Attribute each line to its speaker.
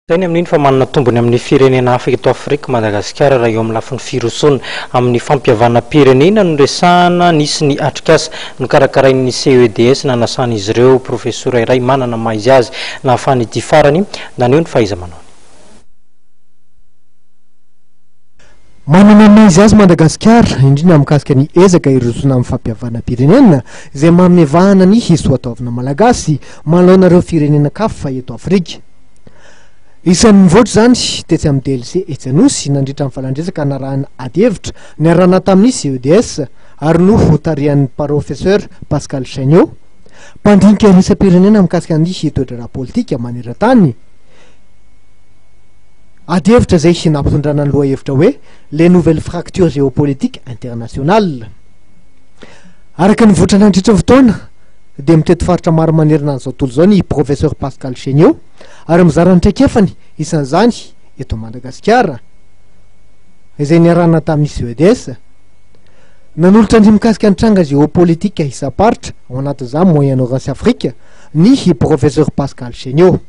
Speaker 1: Sainy amin'iny fa manana tombony amin'ny firenena hafa eto Afrika Madagasikara raha eo amin'ny lafiny firosoana amin'ny fampihavanam-pirenena no resahana. Nisy ny atrikasa nokarakarain'ny CEDS nanasan'izy ireo profesora iray manana maha izy azy nahafahan'ity farany naneho ny fahaiza-manaony.
Speaker 2: Manana ny maha izy azy Madagasikara, indrindra mikasika ny ezaka hirosoana amin'ny fampihavanam-pirenena izay manome vahana ny soatoavina malagasy manoloana ireo firenena kafa eto Afrika. Isan'ny nivoatra izany tetsy amin'ny DLC etsy Anosy nandritra ny valandresaka narahina ady hevitra niarahana tamin'ny CEDS ary notarihan'ny Professeur Pascal Chaigneau, mpandinika iraisam-pirenena mikasika ny toe-draharaha politika maneran-tany. Ady hevitra izay nampitondrana ny lohahevitra hoe Les nouvelles fractures géopolitiques internationales. Araka ny nivoatra nandritra ny fotoana dia mitety faritra maro manerana an'izao tontolo izao ny Professeur Pascal Chaigneau ary mizara ny traikefany, isan'izany eto Madagasikara, izay niarahana tamin'ny CEDS. Nanolotra ny mikasika ny tranga géopolitique isam-paritra, ao anatin'izany Moyen-Orient sy Afrika, ny Professeur Pascal Chaigneau.